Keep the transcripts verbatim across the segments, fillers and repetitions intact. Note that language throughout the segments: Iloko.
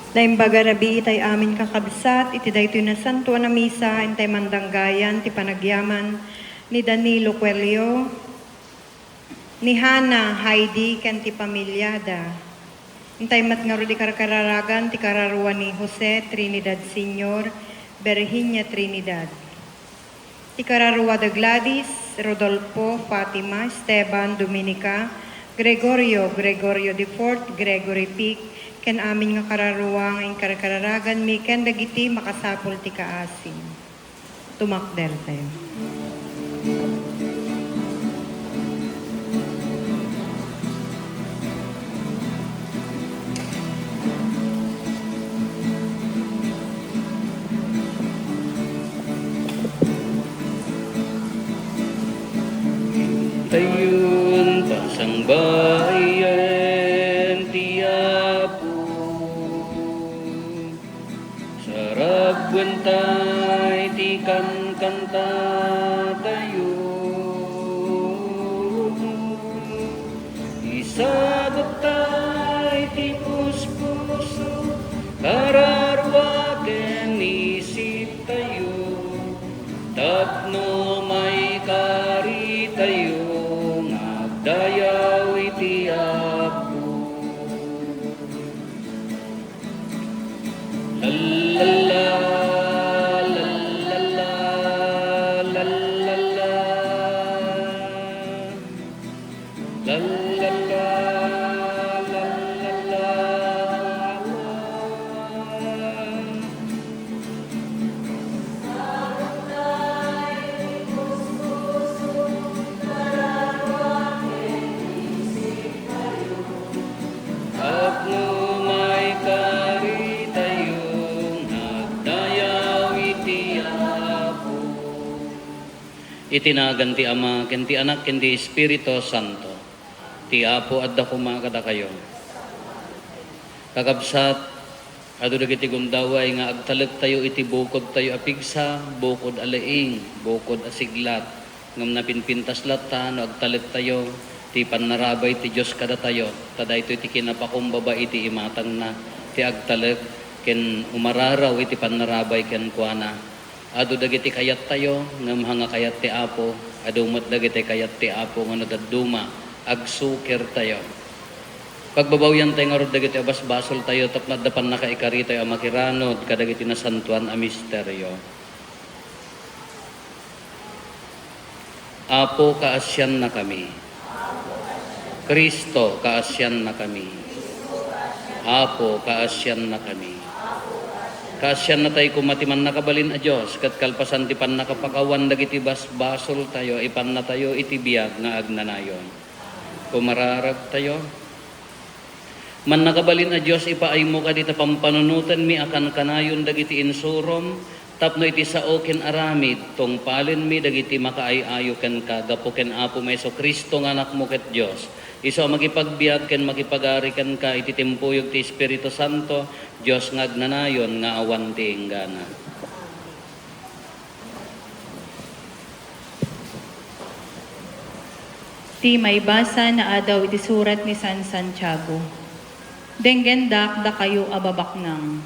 Naimbag a rabii itay amin, kakabsat, iti daytoy nasantoan a misa, intay mandanggayan ti panagyaman ni Danilo Cuello, ni Hana, Heidi, ken ti pamiliada. Intay met ngarud ikarkararagan ti kararua ni Jose Trinidad Senior, Virginia Trinidad. Ti kararua da Gladys, Rodolfo, Fatima, Esteban, Dominica, Gregorio, Gregorio the fourth, Gregory Pic, ken amin nga kararua nga inkarkararaganmi ken dagiti makasapul ti kaasim. Tumakdertayo. Tayon pasangbayen ti Apo. Sarabwentay ti kankantatayo. Isaguttay ti puspuso, kararua ken isiptayo. Tapno maikaritayo nga agdayaw iti Apo. Lallalla, lallalla, lallalla. Lallalla, lallalla. Tapno maikaritayo nga agdayaw iti Apo. Iti nagan ti Ama, ken ti Anak, ken ti Espiritu Santo. Ti Apo adda koma kadakayo. Kakabsat, adu dagiti gundaway nga agtalektayo iti bukodtayo a pigsa, bukod a laing, bukod a siglat, ngem napinpintas latta no agtalektayo ti pannarabay ti Dios kadatayo, ta daytoy ti kinapakumbaba iti imatangna, ti agtalek ken umararaw iti pannarabay kenkuana. Adu dagiti kayattayo, ngem haan nga kayat ti Apo, adu met dagiti kayat ti Apo nga no dadduma, agsukirtayo. Pagbabawiantay ngarud dagiti a basbasoltayo tapno adda pannakaikaritayo a makiranod kadagiti nasantoan a misterio. Apo, kaasiannakami. Cristo, kaasiannakami. Apo, kaasiannakami. Kaasiannatayo koma ti Mannakabalin a Dios, ket kalpasan ti pannakapakawan dagiti basbasoltayo, ipannatayo iti biag nga agnanayon. Kumararagtayo. Mannakabalin a Dios, ipaaymo kadi ta pampanunotenmi a kankanayon dagiti insurom, tapno iti sao ken aramid, tungpalenmi dagiti makaay-ayo kenka gapu ken Apomi Jesu-Cristo nga Anakmo ket Dios, isu a makipagbiag ken makipagari kenka iti timpuyog ti Espiritu Santo, Dios nga agnanayon nga awan ti inggana. Ti maibasa nga adaw iti surat ni San Santiago. Denggendak dakayo a babaknang.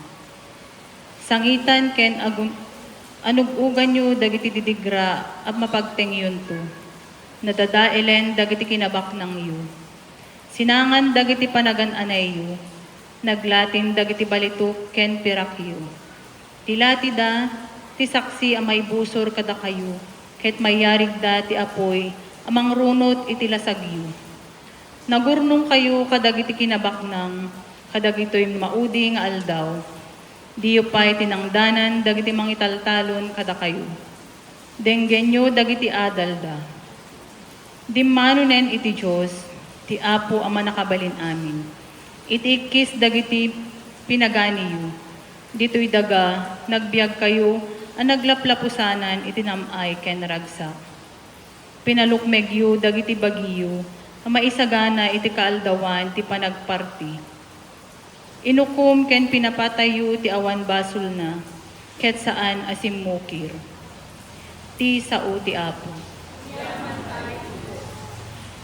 Sangitan ken agun-, anug-uganyo dagiti didigra a mapagtengyonto. Nadadaelen dagiti kinabaknangyo. Sinangan dagiti panagan-anayyo. Naglatin dagiti balitok ken pirakyo. Ti latida, ti saksi a maibusor kadakayo, ket mayarigda ti apuy a mangrunot iti lasagyo. Nagurnongkayo kadagiti kinabaknang kadagitoy maudi nga aldaw. Diyo pay tinangdanan dagiti mangitaltalon kadakayo. Denggenyo dagiti adalda. Dimmanonen iti Dios, ti Apo a Mannakabalin-amin, iti ikkis dagiti pinaganiyo. Ditoy daga, nagbiagkayo a naglaplapusanan iti nam-ay ken ragsak. Pinalukmegyo dagiti bagiyo a maisagana iti kaaldawan ti panagparti. Inukom ken pinapatayyo ti awan basolna, ket saan a simmukir. Ti sao ti Apo.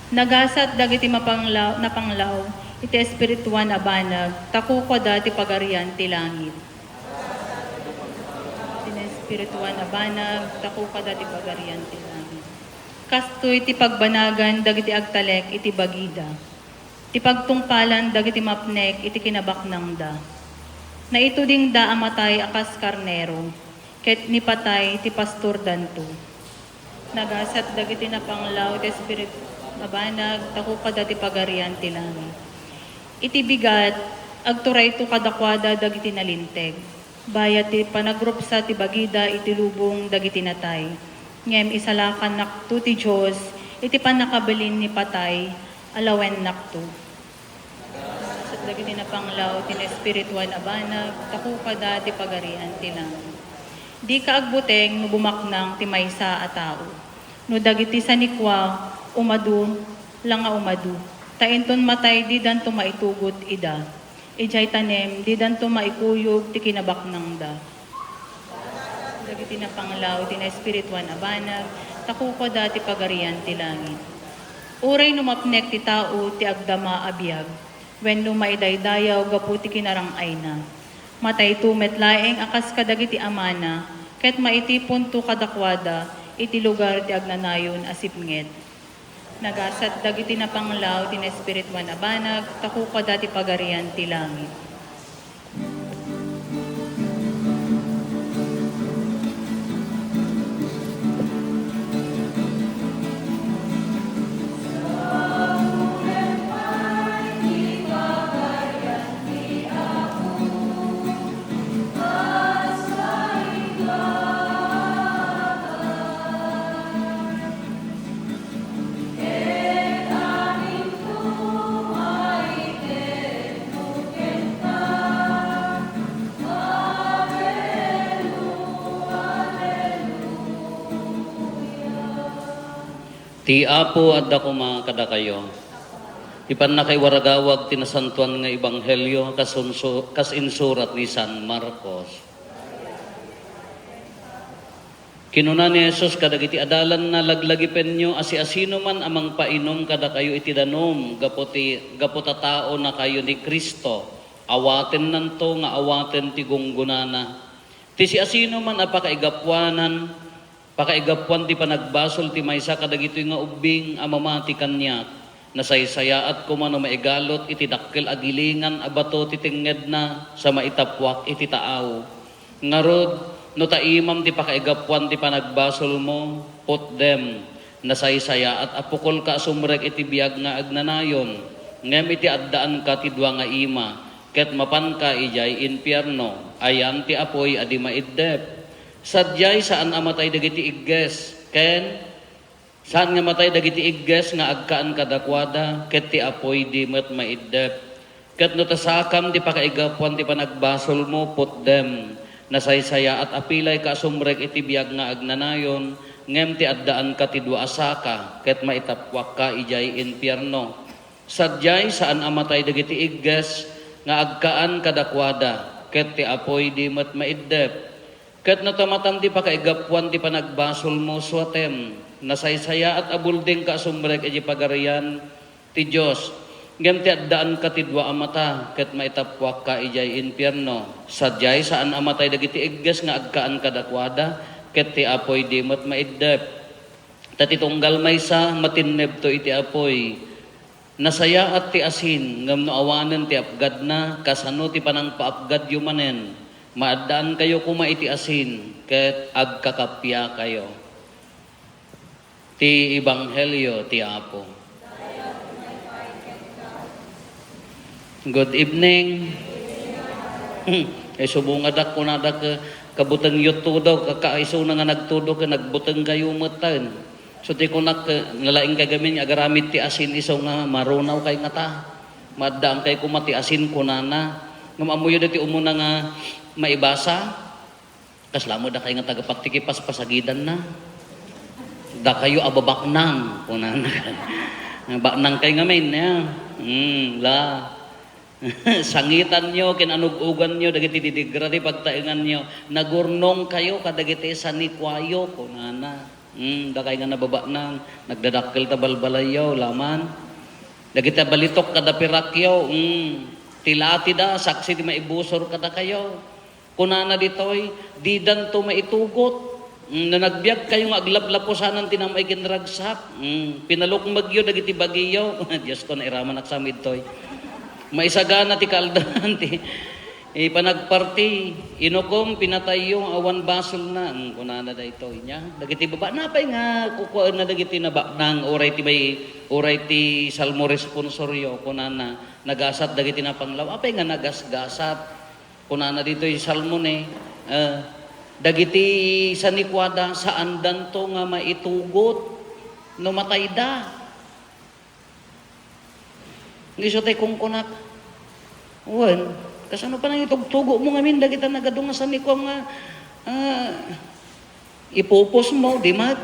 Nagasat dagiti mapanglaw, napanglaw, Iti espirituan a banag, ta kukada ti pagarian ti langit. Iti espirituan a banag, ta kukada ti pagarian ti langit. Kastoy ti pagbanagan dagiti agtalek iti bagida. Ti pagtungpalan dagiti mapnek iti kinabaknangda. Naitudingda a matay a kas karnero, ket ni patay ti pastordanto. Nagasat dagiti napanglaw ti Espiritu a banag, ta kukada ti pagarian ti langit. Iti bigat, agturayto kadakuada dagiti nalinteg. Bayat ti panagrupsa ti bagida iti lubong dagiti natay. Ngem isalakannakto ti Dios iti pannakabalin ni patay, alawennakto. Nagasat dagiti napanglaw ti naespirituan a banag, ta kukada ti pagarian ti langit. Dika agbuteng no bumaknang ti maysa a tao. No dagiti sanikua, umadu la nga umadu. Ta inton matay, didanto maitugot ida. Idiay tanem, didanto maikuyog ti kinabaknangda. Dagiti napanglaw ti naespirituan a banag, ta kukada ti pagarian ti langit. Uray no mapnek ti tao ti agdama a biag, wenno maidaydayaw gapu ti kinarang-ayna, matayto met laeng a kas kadagiti amana, ket maitiponto kadakuada iti lugar ti agnanayon a sipnget. Nagasat dagiti napanglaw ti naespirituan a banag, ta kukada ti pagarian ti langit. Ti Apo adda koma kadakayo. Ti pannakaiwaragawag ti Nasantoan nga Ebanghelio kas unsu-, kas insurat ni San Marcos. Kinuna ni Jesus kadagiti adalanna, "Laglagipenyo a siasinoman a mangpainom kadakayo iti danum gapu ti, gapu ta taonakayo ni Cristo, awatennanto nga awaten ti gunggonana. Ti siasinoman a pakaigapuanan, pakaigapuan ti panagbasol ti maysa kadagitoy nga ubbing a mamati kaniak, nasaysayaat koma no maigalut iti dakkel a gilingan a bato ti tengngedna sa maitappuak iti taaw. Ngarud, no ta imam ti pakaigapuan ti panagbasolmo, putdem. Nasaysayaat a pukolka a sumrek iti biag nga agnanayon, ngem iti addaanka ti dua nga ima, ket mapanka idiay infierno, ayan ti apuy a di maiddep. Sadiay saan a matay dagiti igges, ken saan nga matay dagiti igges nga agkaan kadakuada, ket ti apuy di met maiddep. Ket no ta sakam ti pakaigapuan ti panagbasolmo, putdem. Nasaysayaat a pilayka a sumrek iti biag nga agnanayon, ngem ti addaanka ti dua a saka, ket maitappuakka idiay infierno. Sadiay saan a matay dagiti igges nga agkaan kadakuada, ket ti apuy di met maiddep. Ket no ta matan ti pakaigapuan ti panagbasolmo, suatem. Nasaysayaat a buldingka a sumrek iti Pagarian ti Dios. Ngem ti addaanka ti dua a mata, ket maitappuakka idiay infierno. Sadiay saan a matay dagiti igges nga agkaan kadakuada, ket ti apuy di met maiddep. Ta ti tunggal maysa, matinnebto iti apuy. Nasayaat ti asin, ngem no awanen ti apgadna, kasano ti panangpaapgadyo manen? Maaddaankayo koma iti asin, ket agkakappiakayo. Ti Ebanghelio ti Apo. Good evening. Hmm, ay, subungadak, kunadak, eh, kabutengyo tudo, kakaisuna nga nagtudo, ket nagbuteng kayo metten. So, ti kunak, eh, nalaing kay gamin, agaramid ti asin isu nga marunaw kay ngata. Maaddaan kay koma ti asin, kunana. Ngem ammoyo dati umuna nga maibasa? Kasla met dakay nga tagapaktikipas, pasagidanna. Dakayo a babaknang, kunana. Baknang kay ngamin, ya. Hmm, la. Sangitanyo ken anug-uganyo dagiti didigra ti pagtaenganyo. Nagurnongkayo kadagiti sanikuayo, kunana. Hmm, dakay nga nababaknang, nagdadakkel ta balbalayyo, laman. Dagiti balitok kada pirakyo, mm, ti latida, saksi ti maibusor kadakayo. Kunana ditoy, didanto maitugot. Mm, no nagbiag kayo nga aglaplapusanan ti nam-ay ken ragsak, mm, pinalukmegyo dagiti bagiyo. Dios ko, nairamanak sa midtoy. Maisagana ti kaaldanan ti ipanagparti, inukom, pinatayyo nga awan basolna. Mm, kunana daytoy. Nya, dagiti baba, napay nga kukuaenna dagiti nabaknang, uray ti may, uray ti salmo responsoryo, kunana, nagasat dagiti napanglaw. Apay nga nagasgasat? Kunana ditoy salmo ni, eh, dagiti sanikuada, saandanto nga maitugot no matayda. Nga isu tay kunkunak, wen, kasano pa nangitugtugo mo ngamin dagita nagadu nga sanikuam nga, ah, ipupos mo, di mat?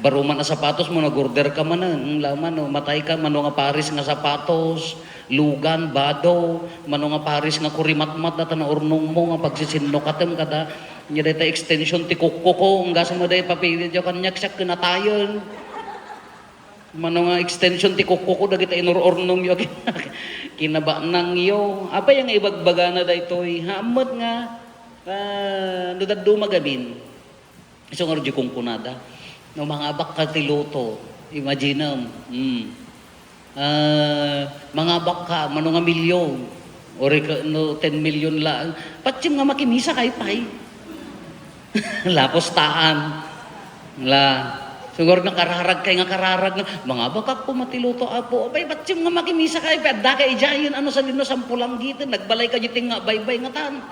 Baro man a sapatos mo, nag-order ka man, eh, laman, no, matay ka, mano nga paris nga sapatos, lugan, bado, mano nga paris nga kurimatmat, data naurnong mo, nga pagsisinnukatem kada, nya dayta extension ti kukko ko, ang gasa mo day papili, diyo, kanyak siya kinatayan. Mano nga extension ti kukko ko, dagita inur-urnongyo, kinabaknangyo. Apay nga ibagbagana daytoy? Haammet nga, ah, no dadduma gamin, isu ngarud di kunkunada. No mangabak ka ti loto, imaginem, mm. Ah, mangabak ka, mano nga milyon, uri ka, no ten million laeng, patiem nga makimisa kay pay. Lapustaan. La, sugar nga kararag kay nga kararag nga, "Mangabakak po matiluto, Apo." Abay, ba't yung nga makimisa kay? Adda kay ijayen, ano sa lino, sampulanggiten, nagbalay ka diting nga baybay nga tan.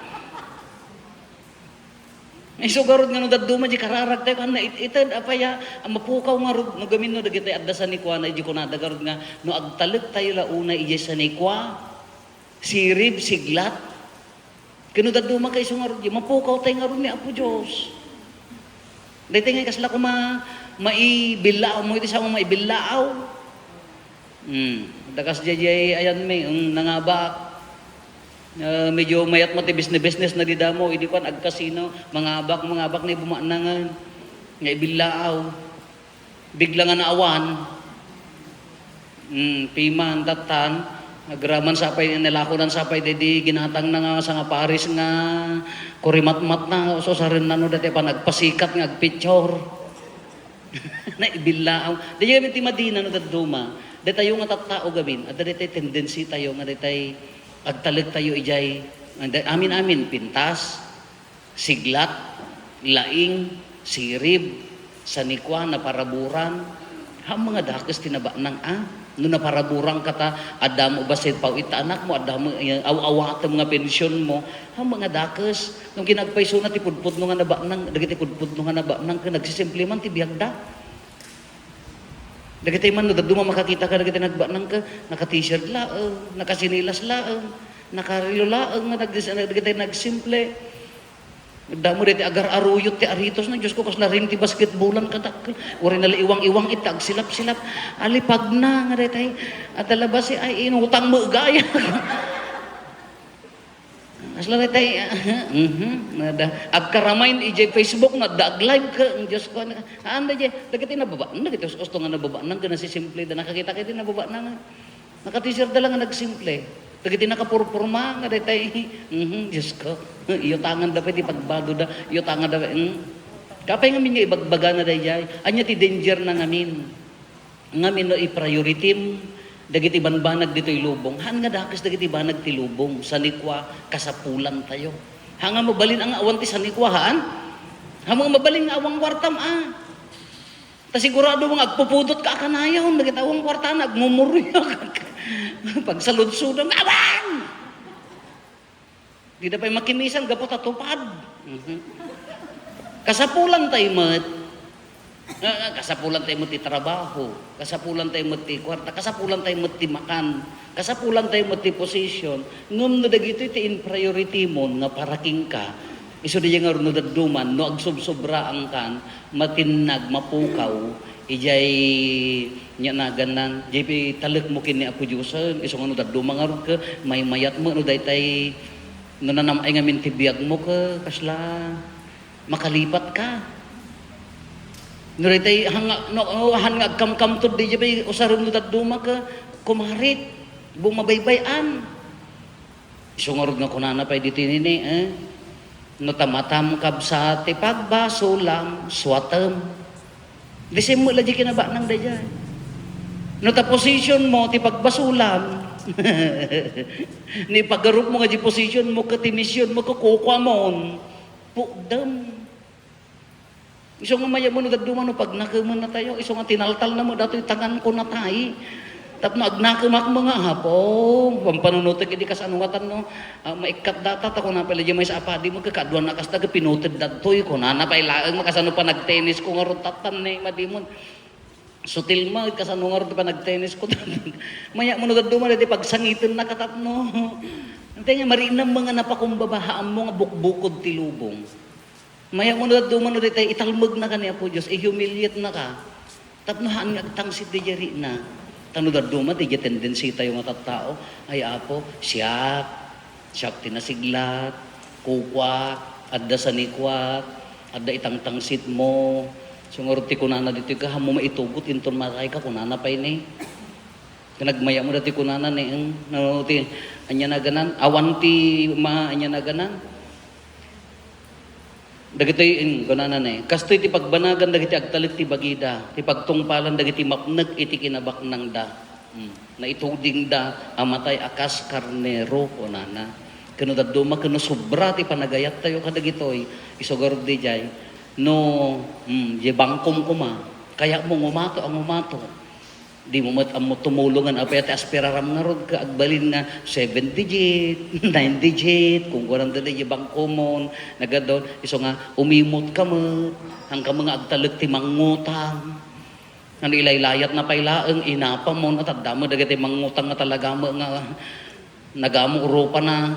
Ay, sugarod nga no dadduma di kararag tayo, kan it-, ited, apaya, ang mapukaw nga rod, no gamin no, dagiti adda sanikuana, idi kunada garod nga, no agtalek tayo la una, ijay sanikua, sirib, siglat, Ken no dadduma kay isu ngarud, mapukaw tay ngarud ni Apo Dios. Daytoy nga kasla koma maibillaaw mo iti sao nga maibillaaw. Hmm. Dakas jay ayan mi, mm, nangabak. Ah, medyo mayat mo ti business-business na di damo, idi kuan, agkasino, mangabak, mangabak ni bumanangan. Nga ibillaaw. Bigla nga naawan. Hmm, piman, tattan, agraman sapay, nilakonan sapay, daydi ginatangna nga sanga paris nga kurimatmat na, ususarenna no daytoy panagpasikat nga agpicture. Naibillaaw. Daydi gamin ti madina no dadduma. Daytayo nga tattao gamin, adda daytoy tendency tayo nga daytoy agtalek tayo ijay, amin-amin, pintas. Siglat, laing, sirib, sanikua, naparaburan. Haan nga dakes ti nabanang a. No naparaburan ka ta, adda mo basit paw ita anak mo, adda mo, eh, aw-awatem nga pension mo. Haan nga dakes. No kinagpaysona ti pudpudno nga nabanang, dagiti pudpudno nga nabanang ken nagsisimple man ti biagda. Dagiti man no dadduma makakita ka dagiti nagbanang ka, naka-t-shirt laeng, nakasinilas laeng, nakarelo laeng nga nagdis-, dagiti nagsimple. Damo daytoy agar-aruyot ti aritos na, Diyos ko, kasla ring ti basketbolan kadakkel. Uray naliiwang-iwang ita, agsilap-silap. Alipagna nga daytoy. At talabas ay inutang mo gaya. Kasla daytoy, mhm, nada. Agkaramayen idiay Facebook, nadda ag-live ka, Diyos ko, ano, haan daydiay, dagiti nababa, dagiti us-usto nga nababa, nang gana si simple, da nakakita ka iti nababa na nga. Naka-t-shirt da lang nga nagsimple. Dagiti nakapurpurma nga daytay, mhm, Diyos ko. Iutangan da pay ti pagbado da, iutangan da pay, hmm. Kapay ngamin nga ibagbaga na dayjay, anya ti danger na ngamin. Ngamin no i-priority-m dagiti banbanag ditoy lubong. Haan nga dakes dagiti banag ti lubong, sanikua, kasapulan tayo. Haan nga mabalin nga awan ti sanikua, haan? Haan nga mabalin nga awan kuartam, ah. Ta sigurado nga agpupudot ka a kanayon, dagiti awan kuartana, agmumuruyag. Pagsaludsodam, awan! Dida pay makimisan gapu ta tupad. Mhm. Kasapulan tayo met. Ah, ah, kasapulan tayo met ti trabaho. Kasapulan tayo met ti kuarta. Kasapulan tayo met ti makan. Kasapulan tayo met ti position. Ngem no dagitoy ti in-priority mo nga para kenka, isu daydiay nga no dadduman, no agsubsobraangkan, matinnag, mapukaw, idiay nya nagannan, diay talek mo ken ni Apo Diosen, isu nga no dadduma ngarud ket maymayat mo no daytay, no nanam-ay ngamin ti biag mo ket kasla makalipat ka. No daytay, hanga, no, oh, han nga agkamkamtod diay usarem no dadduma ket Kumarit, bumabaybay-an. Isu ngarud nga kunana pay ditoy nini, eh, "No tamatam kabsat ti pagbasolam, suatem." Di simmet la di kinabanang daydiay. No ta position mo ti pagbasolam, ni pagarup mo nga di position mo ket ti mission mo ket kukuamon, pukdem. Isu nga mayat mo no dadduma no pagnakemen na tayo, isu nga tinaltal na mo datoy tangan ko na tayo. Tapno agnakemak mo nga, Apo, pampanunutek idi kasano nga tan no, ah, maikkat data, ta kuna pay la di maysa a padi mo, kakaduan na kasta, pinuted datoy, kunana pay laeng, makasano pa nagtennis ko ngarud tattan ni madimon. Sutil mo, kasano ngarud pa nagtennis ko. Mayat mo no dadduma, dati pagsangiten na katapno. Antay nga, marinam mga napakumbaba, haam mo nga bukbukod ti lubong. Mayat mo no dadduma no ditay italmegna ka ni Apo Dios, i-humiliate na ka. Tapno haan nga agtangsit didiay rikna. Ta no dadduma didiay tendency tayo nga tattao, "Ay Apo, siak, siak ti nasiglat, kukuak, adda sanikuak, adda itangtangsit mo." So ngarud ti kunana ditoy, "Ka, haanmo maitugot inton matay ka," kunana pay ni. Nagmayat mo dati kunana ni, eng, no, ti, ania naganan, awan ti ma-, ania naganan. Dagitoy, eng, kunana ni, kastoy ti pagbanagan dagiti agtalek ti bagida, ti pagtungpalan dagiti mapnek iti kinabaknangda. Hmm. Naitudingda a matay a kas karnero, kunana. Ken no dadduma, ken no sobra ti panagayattayo kadagitoy, isu ngarud didiay, no, hmm, di bangkom koma, kayatmo ngumato a ngumato. Dimo met ammo tumulongan, apay ti aspiraram ngarud ket agbalin nga seven digit, nine digit, kunkuananda diay bangkomon, nagadaw, isu nga umimot ka met, haanka met nga agtalek ti mangngutang. Ngem ilaylayat na pay laeng, inapamon, at adda met dagiti mangngutang nga talaga met nga nagamo rupana.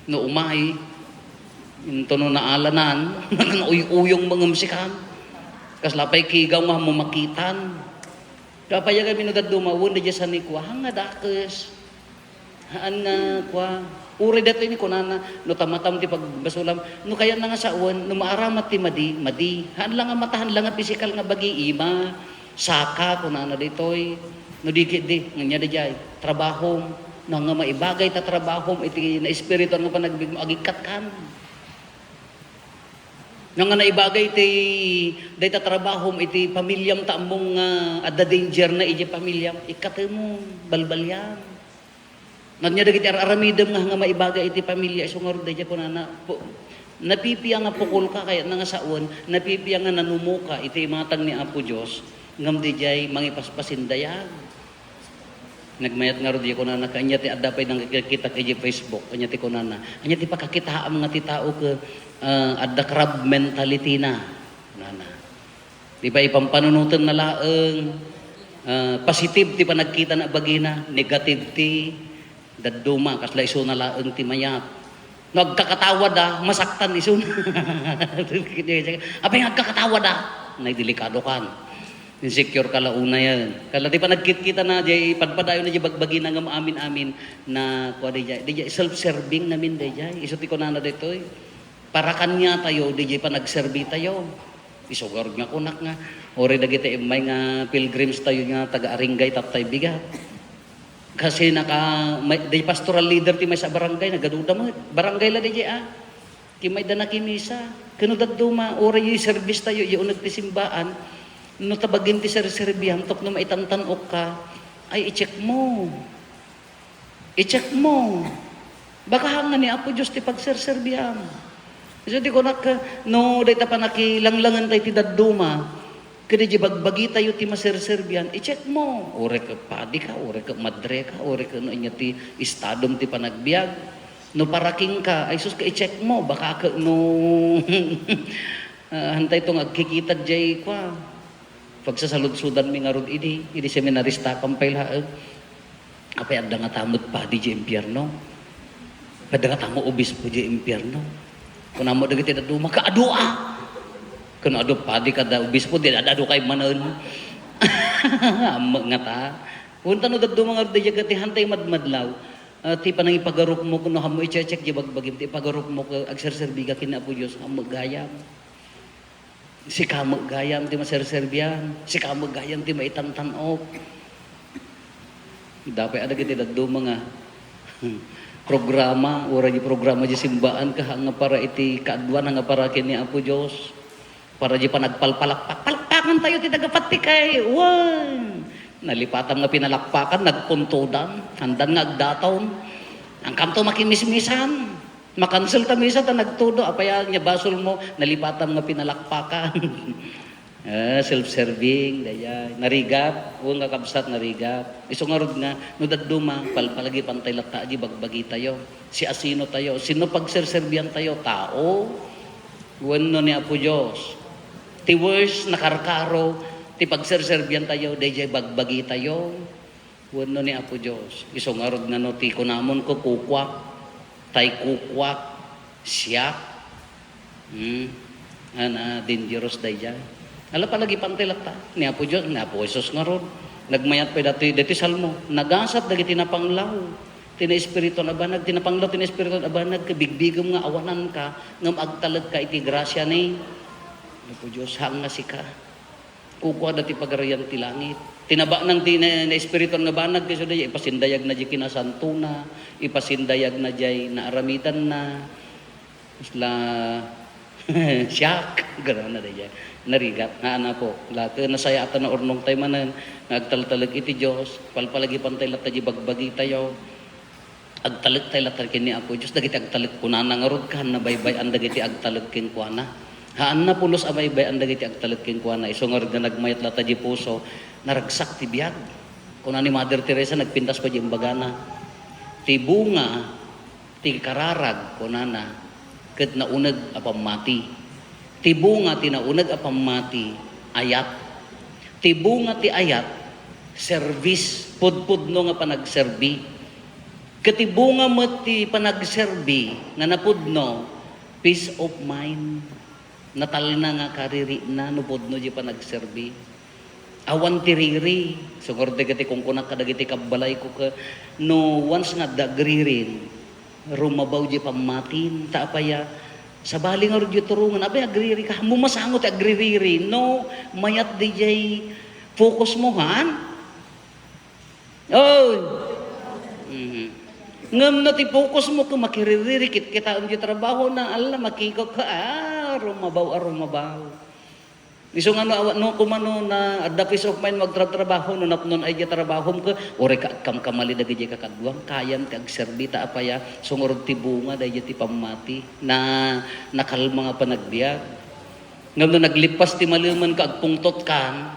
No umay, intono naalanan, uy-uyong mangem sikan. Kasla pay kigaw nga haanmo makitan. Kapayagan mi no dadduma, wen, daydiay sanikua, haan nga dakes. Haan nga kua. Uray datoy ni kunana, no tamatam ti pagbasolam, no kayatna nga sawen, no maaramat ti madi, madi. Haan la nga mata, haan la nga pisikal nga bagi, ima, saka, kunana ditoy. No di ketdi, ania daydiay, trabahom. No nga maibagay ta trabahom, iti naespirituan nga panagbiag mo, agikkat kan. No nga naibagay ti dayta trabahom iti pamiliam ta ammom nga adda danger na iti pamiliam, ikkatem, balbaliam. Ania dagiti ar-aramidem nga, nga maibagay iti pamilia, isu ngarud daydiay kunana, pu-, napipiya nga pukol ka, kayatna nga sawen, napipiya nga nanumo ka iti imatang ni Apo Dios, ngem daydiay mangipaspasindayag. Nagmayat ngarud diay kunana, ket ania ti adda pay nangkikitak iti Facebook, ania ti kunana, ania ti pakakitaam nga ti tao ket, ah, adda crab mentality na, kunana. Di ba, ipampanunotenna laeng, ah, positive ti panagkitana a bagina, negative ti dadduma, kasla isuna laeng ti mayat. No agkakatawada, masaktan isuna. Apay nga agkakatawada? Nay, delikado kan. Insecure ka la unayen. Kasla ti panagkitkitana, diay padpadayon na diay bagbagina ngem amin-amin na kua diay, diay self-serving ngamin diay. Isu ti kunana ditoy. Para kaniatayo, diay panagserbi tayo. Isu ngarud nga kunak nga, uray dagiti immay nga pilgrims tayo nga taga-Aringay, taptay bigat. Kasi naka-, may, di pastoral leader ti maysa a barangay, nagaduda met. Barangay la diay, ah. Kimay da nakimisa. Ken no dadduma, uray iservis tayo, iuneg ti simbaan. No ta bagim ti serserbiam, tapno maitantan-ok ka, ay, i-check mo. I-check mo. Baka haan nga ni Apo Dios ti pagserserbiam. Isu ti kunak, no dayta panakilanglangenta iti dadduma, ket idiay bagbagitayo ti maserserbian, i-check mo. Uray ket padi ka, uray ket madre ka, uray ket no ania ti estadom ti panagbiag. No para kenka, ay sus, ket i-check mo. Baka ket no, ah, hantayto nga agkikita diay kua. Pagsasaludsodanmi ngarud idi, idi seminaristakam pay laeng. Apay, adda ngata met padi diay impierno? Adda ngata met obispo diay impierno? Kunam met dagiti dadduma, "Ket adu a." Ket no adu padi kada obispo, di adda adu kay manen. Ammo ngata. Kunta no dadduma ngarud diay ket ti hantay madmadlaw, ah, ti panangipagarupmo, no haanmo i-check-check diay bagbagim, ti ipagarupmo ket agserserbi ka ken ni Apo Dios, ammo gayam. Sika met gayam ti maserserbian, sika met gayam ti maitantan-ok. Dapay a dagiti dadduma nga programa, uray di programa di simbaan, ka nga para iti kaaduan, nga para ken ni Apo Dios. Para di panagpalpalakpak. Palakpakan tayo ti taga-Patikay. Wen! Nalipatam nga pinalakpakan, nagpuntodan. Handan nga agdaton. Angkamto makimismisan. Makansel ta misa ta nagtudo. Apay a nia basolmo, nalipatam nga pinalakpakan. Ah, self-serving, dayay. Narigat. Wen, kakabsat, narigat. Isu ngarud nga, no dadduma, palpalagipantay latta a di bagbagitayo. Siasino tayo? Sino pagserserbian tayo? Tao? Wenno ni Apo Dios? Ti worst, nakarkaro ti pagserserbian tayo, dayjay bagbagi tayo wenno ni Apo Dios. Isu ngarud nga no ti kunamon ko, kukuak, tay kukuak, siak. Hmm. Ana, dangerous dayjay. Ala, palagipantay latta ni Apo Dios, ni Apo Jesus ngarud. Nagmayat pay dati, dati Salmo. Nagasat dagiti napanglaw ti naespirituan a banag, ti napanglaw ti naespirituan a banag, ket bigbigem nga awananka, ngem agtalekka iti grasia ni Apo Dios, haan nga sika. Kukuada ti Pagarian ti langit. Ti nabanag ti na-, naespirituan nga banag, ket isu dayjay, ipasindayagna diay kinasantona, ipasindayagna diay naaramidanna. Kasla, siak, gurana dayjay. Narigat, nga anapo. Lake, nasayaat a naurnongtay manen, nga agtaltalek iti Dios, palpalagipantay latta di bagbagitayo. Agtalek tay latta ken ni Apo Dios, dagiti agtalek kunana ngarud, haan nabaybay-an dagiti agtalek kenkuana. Haan napulos a baybay-an dagiti agtalek kenkuana. Isu ngarud nga nagmayat latta di puso, naragsak ti biag. Kuna ni Mother Teresa, nagpintas pay di imbagana. Ti bunga ti kararag, kunana, ket nauneg a pammati. Ti bunga ti nauneg a pammati, ayat. Ti bunga ti ayat, serbis, pudpudno nga panagserbi. Ket ti bunga met ti panagserbi nga napudno, peace of mind. Natalna nga kaririitna no pudno diay panagserbi. Awan ti riri. Sumurot dagiti kunkunak kadagiti kabbalayko ket no once nga adda agririn, rumabaw diay pammatin. Ta apay a, sabali ngarud diay turongen, apay agririka? Ammo masango ti agririri no mayat diay focus mo, haan? Oy! Mhm. Ngem no ti focus mo ket makiririri, kitkitaem diay trabahona, ala, makikok ka, ah, rumabaw a rumabaw. Isu nga no, awa-, no, kumano na adda peace of mind mo agtratrabaho, no napnoan ay diay trabahom ket, uray ka agkamkamali dagiti kakaduam, kayam ti agserbi, ta apay a, sumurot ti bunga daydiay ti pammati, na, nakalma nga panagbiag. Ngem no naglippas ti malemenka, agpungtotkan.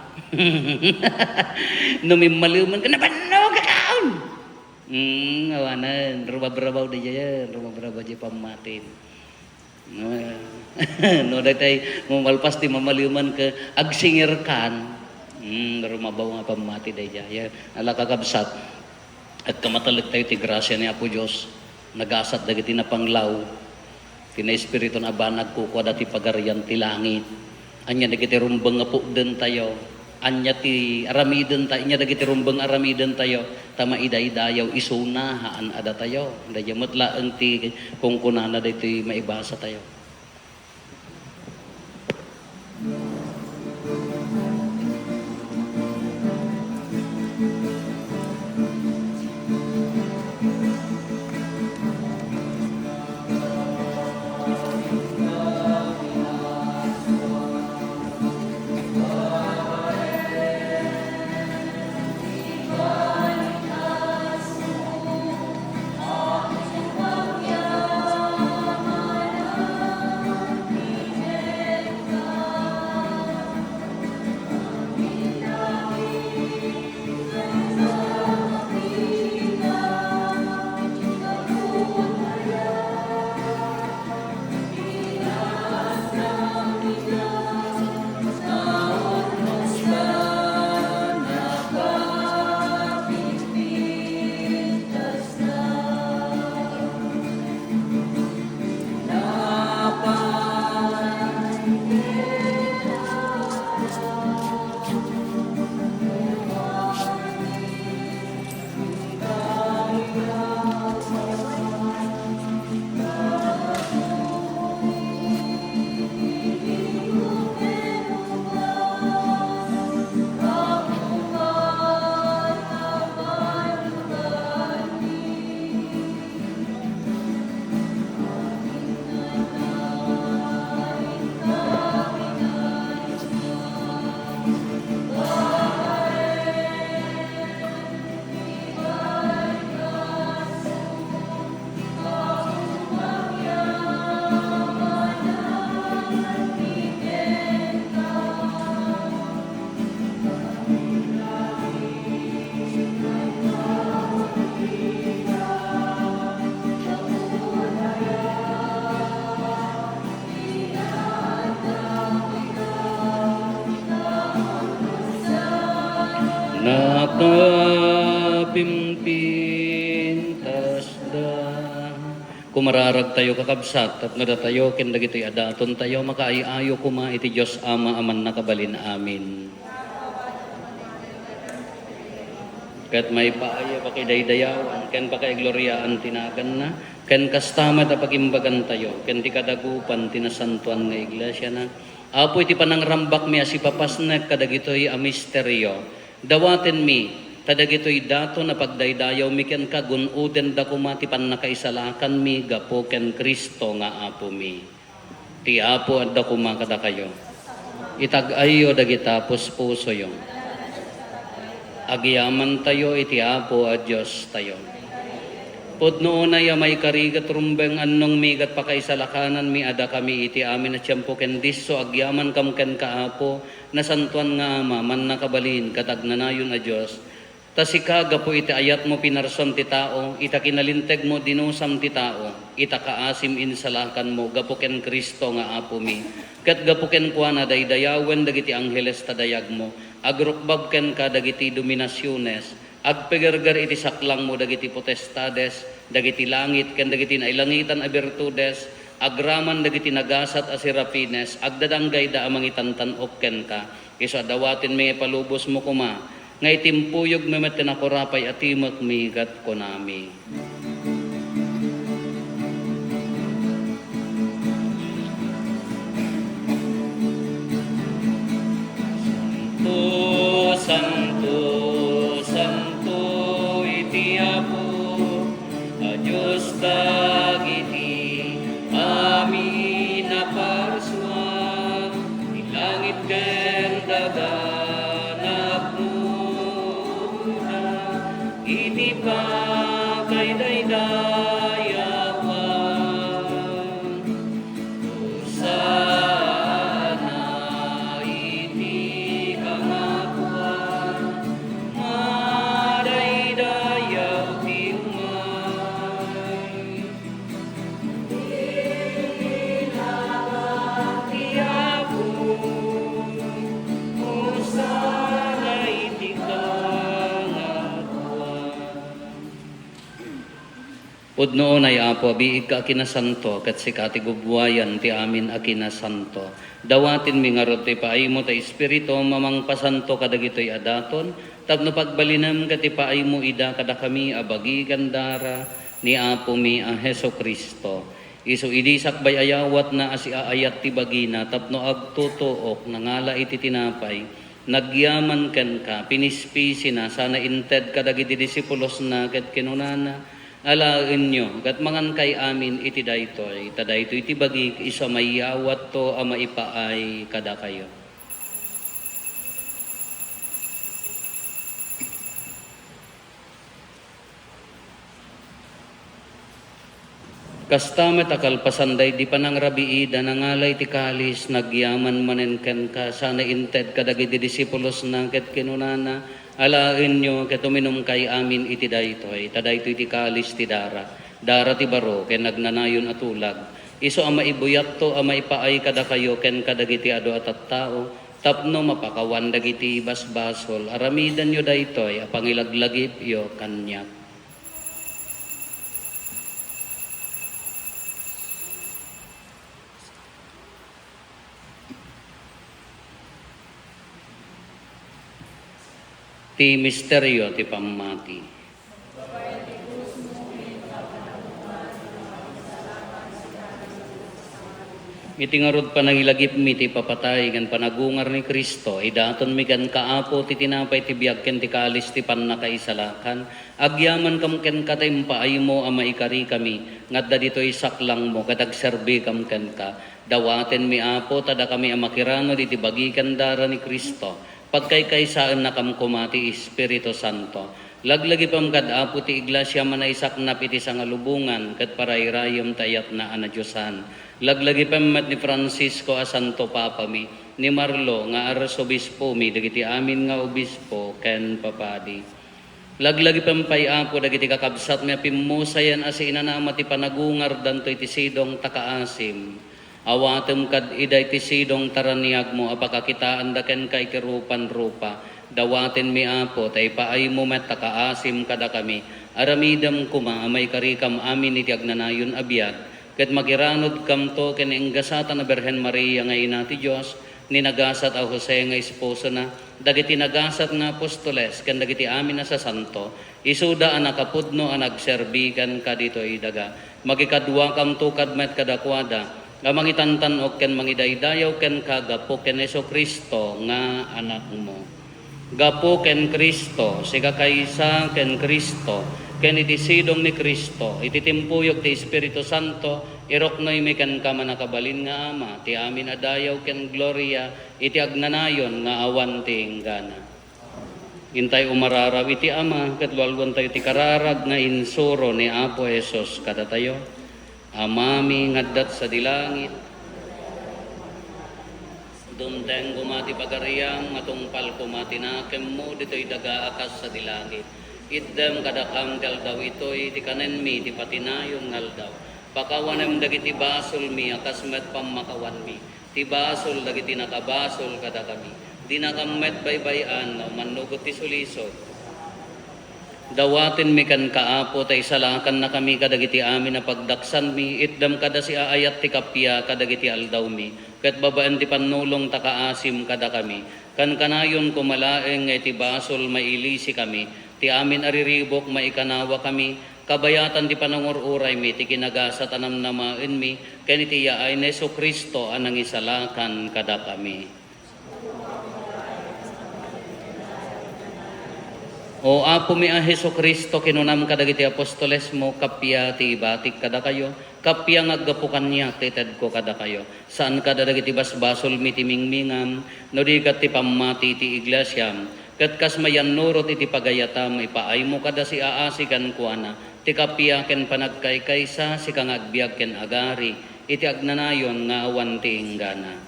No mimmalemenka, nabannogakon! Hmm, awanen, rumabrabaw daydiayen, rumabrabaw diay pammatin. No, no, daytay, mo malpas ti mamalemenka, agsingirkan. Hmm, rumabaw nga pammati daydiayen. Ala, kakabsat, agkamatalek tayo ti grasia ni Apo Dios. Nagasat dagiti napanglaw. Ti naespirituan a banag kukuada ti pagarian ti langit. Ania dagiti rumbeng nga pukdentayo? Ania ti aramidentayo? Ania dagiti rumbeng nga aramidentayo? Ta maidaydayaw isuna, haan a datayo. Daydiay met laeng ti kunkunana daytoy maibasatayo. Napimpintasda. Kumararagtayo, kakabsat, tapno datayo ken dagitoy a datontayo makaay-ayo koma iti Dios Ama a Mannakabalin. Amen. Ket maipaay a pakidaydayawan ken pakaigloriaan ti naganna, ken kasta met a pagimbagantayo ken ti kadagupan ti nasantoan nga iglesiana. Apo, iti panangrambakmi a sipapasnek kadagitoy a misterio, dawatenmi ta dagitoy daton a pagdaydayawmi kenka, gun-odenda koma ti pannakaisalakanmi gapu ken Cristo nga Apomi. Ti Apo adda koma kadakayo. Itag-ayyo dagita puspusoyo. Agyamantayo iti Apo a Diostayo. Pudno unay a maikari ket rumbeng, annongmi ket pakaisalakananmi a dakami iti amin a tiempo ken disso agyamankam kenka, Apo, nasantoan nga Ama, mannakabalin ket agnanayon a Dios. Ta sika, gapu iti ayatmo pinarsuam ti tao, ita kinalintegmo dinusam ti tao, ita kaasim insalakanmo gapu ken Cristo nga Apomi, ket gapu kenkuana daydayawen dagiti angheles ta dayagmo, agrukbab kenka dagiti dominasiones, agpigerger iti saklangmo dagiti potestades, dagiti langit ken dagiti nailangitan a birtudes, agraman dagiti nagasat a serafines, agdadanggayda a mangitantan-ok kenka. Isu a dawatenmi nga ipalubosmo koma, nga itimpuyogmi met ti nakurapay a timekmi ket kunami, "Santo, santo, santo iti Apo a Dios dagiti amin a parsua, ti langit ken daga nagmura iti pakaidaydayawan. Hosanna iti kangapuan, madaydayaw ti umay." Ilaban ti Apo, Hosanna iti kangapuan. Pudno unay, Apo, a biigka a kinasanto, ket sika ti gubbuayan ti amin a kinasanto. Dawatenmi ngarud ti paaymo ti Espiritum a mangpasanto kadagitoy a daton, tapno pagbalinem ket ipaaymo ida kadakami a bagi ken dara ni Apomi a Jesu-Cristo. Isu idi sakbay a yawatna a siaayat ti bagina tapno agtutuok, nangala iti tinapay, nagyaman kenka, pinispisina, sana inted kadagiti disipulosna ket kinunana, "Alaenyo ket mangankay amin iti daytoy, ta daytoy ti bagik isu a mayawatto a maipaay kadakayo." Kasta met a kalpasan daydi panangrabiida, nangala iti kalis, nagyaman manen kenka, sana inted kadagiti disipulosna ket kinunana, "Alaenyo ket uminumkay amin iti daytoy, ta daytoy ti kalis ti dara, dara ti baro ken agnanayon a tulag, isu a maibuyatto a maipaay kadakayo ken kadagiti adu a tattao, tapno mapakawan dagiti basbasol. Aramidenyo daytoy a pangilaglagipyo kaniak." Ti misterio ti pammati. Iti ngarud panangilagipmi ti ipapatay ken panagungar ni Cristo, idatonmi kenka, Apo, ti tinapay ti biag ken ti kalis ti pannakaisalakan. Agyamankam kenka ta impaaymo a maikarikami nga adda ditoy saklangmo ket agserbikam kenka. Dawatenmi, Apo, ta dakami a makiranod iti bagi ken dara ni Cristo, pagkaykaysaennakam koma ti Espiritu Santo. Laglagipem kad, Apo, ti Iglesia a manaisaknap iti sangalubongan ket parairayem ti ayatna a nadiosan. Laglagipem met ni Francisco a Santo Papami, ni Marlo nga Arsobispomi, dagiti amin nga obispo ken papadi. Laglagipem pay, Apo, dagiti kakabsatmi a pimmusayen a siinanama ti panagungardanto iti sidong ta kaasim. Awatem kad ida iti sidong ta raniagmo a pakakitaanda kenka iti rupan-rupa, Dawatenmi, Apo, ta ipaaymo met ta kaasim kadakami. Aramidem koma a maikarikam amin iti agnanayon a biag, ket makiranudkamto ken ingasatan a Birhen Maria nga Ina ti Dios, ni nagasat a Jose nga esposona, dagiti nagasat nga apostoles, ken dagiti amin a sasanto, isuda a nakapudno a nagserbi kenka ditoy daga. Makikaduakamto kad-, met kadakuada, a mangitantan-ok ken mangidaydayaw kenka gapu ken Jesu-Cristo nga Anakmo. Gapu ken Cristo, sikakaysa ken Cristo, ken iti sidong ni Cristo, iti timpuyog ti Espiritu Santo, iruknoymi kenka, mannakabalin nga Ama, ti amin a dayaw ken gloria iti agnanayon nga awan ti inggana. Intay umararaw iti Ama, ket lualuantayo ti kararag nga insuro ni Apo Jesus kadatayo. Amami nga adda sadi langit, dumteng koma ti pagariam, matungpal koma ti nakemmo ditoy daga a kas sadi langit. Itdem kadakam ti aldaw itoy ti kanenmi ti patinayon nga aldaw. Pakawanem dagiti basolmi a kas met pammakawanmi ti basol dagiti nakabasol kadakami. Dinakam met baybay-an nga umannugot ti sulisog. Dawatenmi kenka, Apo, ta isalakannakami kadagiti amin a pagdaksanmi, itdem kada siaayat ti kappia kadagiti aldawmi, ket babaen ti pannulong ta kaasim kadakami. Kankanayon koma laeng nga iti basol mailisikami, ti amin a riribuk maikanawakami, kabayatan ti panangur-uraymi ti kinagasat a namnamaenmi, ken iti yaay ni Jesu-Cristo a nangisalakan kadakami. O Apomi a Jesu-Cristo, kinunam kadagiti apostolesmo, kappia ti ibatik kadakayo, kappia nga aggapu kaniak ti itedko kadakayo. Saan kada dagiti basbasolmi ti mingmingam, no di ket ti pammati ti iglesiam. Ket kas mayannurot iti pagayatam, ipaaymo kada siaasi kenkuana, ti kappia ken panagkaykaysa, sika nga agbiag ken agari, iti agnanayon nga awan ti inggana.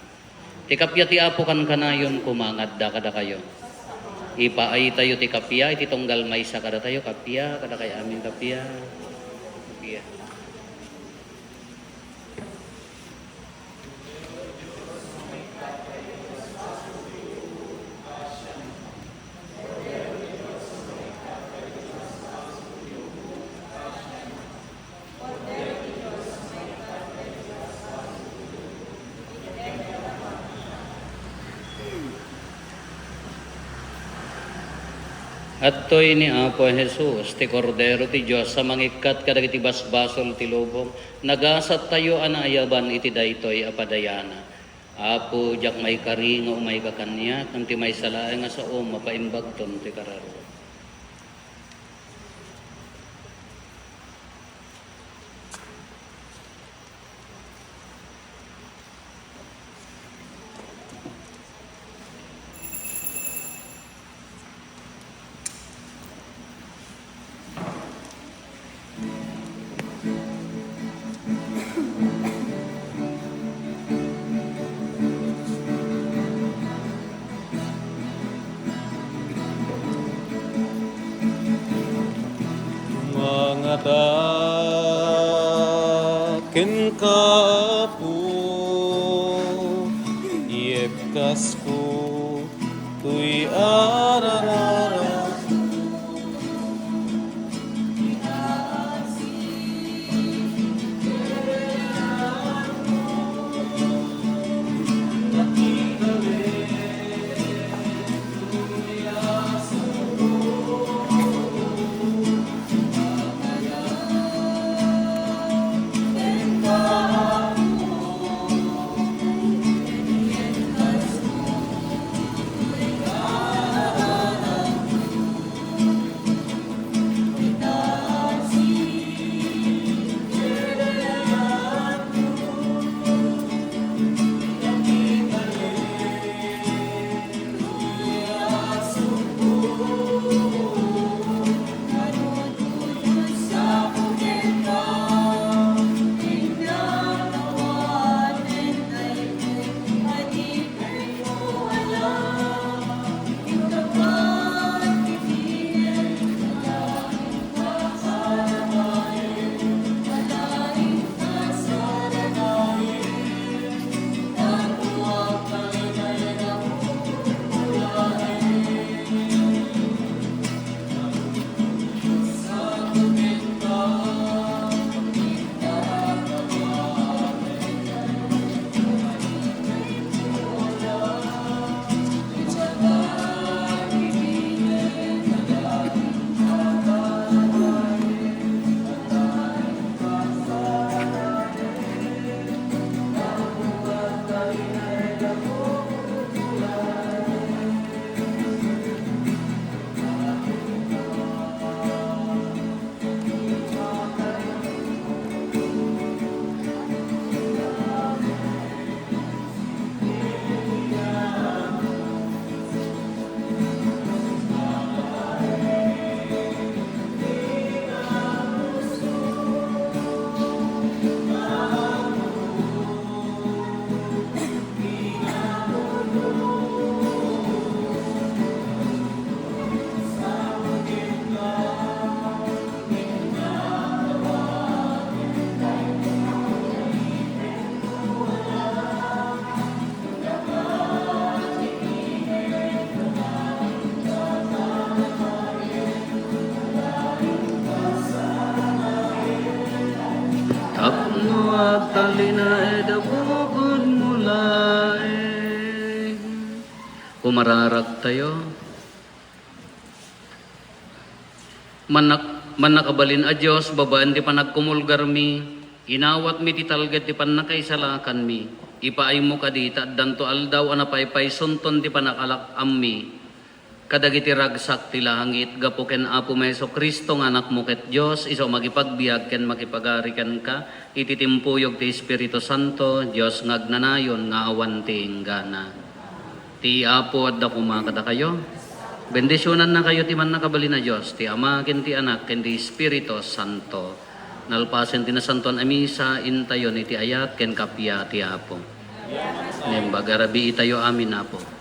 Ti kappia ti Apo kankanayon koma nga adda kadakayo. Ipaaytayo ti kappia iti tunggal maysa kadatayo, kappia, kadakay amin, kappia. Kappia. Adtoy ni Apo Jesus, ti Kordero ti Dios a mangikkat kadagiti basbasol ti lubong. Nagasattayo a naayaban iti daytoy a padayana. Apo, diak maikari nga umayka kaniak, ngem ti maysa laeng a saom, mapaimbagton ti kararuam. Mangata kenka, Apo, iekkasko toy ararara. Mararagtayo. Mannak-, mannakabalin a Dios, babaen ti panagkumulgarmi, inawatmi ti talged ti pannakaisalakanmi. Ipaaymo kadi ta addanto aldaw a napaypaysunton ti pannakalak-ammi kadagiti ragsak ti langit gapu ken Apomi Jesu-Cristo nga Anakmo ket Dios, isu a makipagbiag ken makipagari kenka iti timpuyog ti Espiritu Santo, Dios nga agnanayon nga awan ti inggana. Ti Apo adda koma kadakayo. Bendisionannakayo ti mannakabalin a Dios, ti Ama, ken ti Anak, ken ti Espiritu Santo. Nalpasen ti Nasantoan a Misa, intayon iti ayat ken kappia ti Apo. Naimbag a rabii itayo amin, Apo.